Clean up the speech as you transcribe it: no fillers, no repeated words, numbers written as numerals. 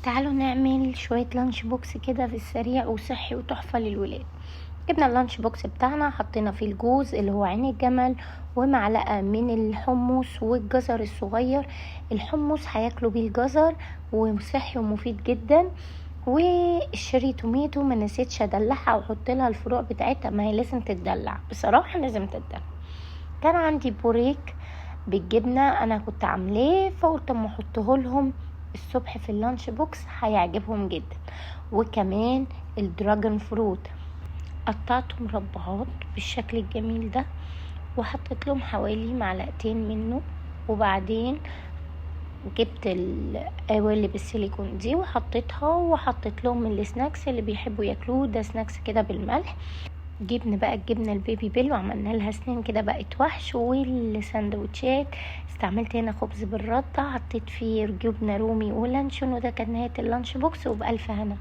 تعالوا نعمل شوية lunch box كده في السريع وصحي وتحفة للولاد. جبنا ال lunch box بتاعنا، حطينا فيه الجوز اللي هو عين الجمل ومعلقة من الحمص والجزر الصغير. الحمص هياكلوا بيه الجزر وصحي ومفيد جدا. وال cherry tomato ما نسيتش ادلعها واحط لها الفروع بتاعتها، ما هي لازم تتدلع بصراحة، لازم تتدلع. كان عندي بوريك بالجبنة انا كنت عاملاه، فقلت اما احطه لهم الصبح في ال lunch box هيعجبهم جدا. وكمان ال dragon fruit قطعته مربعات بالشكل الجميل ده وحطيت لهم حوالي معلقتين منه. وبعدين جبت القوالب السيليكون دي وحطيتها، وحطيت لهم ال snacks اللي بيحبوا ياكلوه ده، snacks كده بالملح. جبن بقى الجبنة البيبي بيل وعملنا لها سنين كده بقت وحش. والسندوتشات استعملت هنا خبز بالردة، حطيت فيه جبنة رومي ولانشون. وده كان نهاية ال lunch box، وبألف هنا.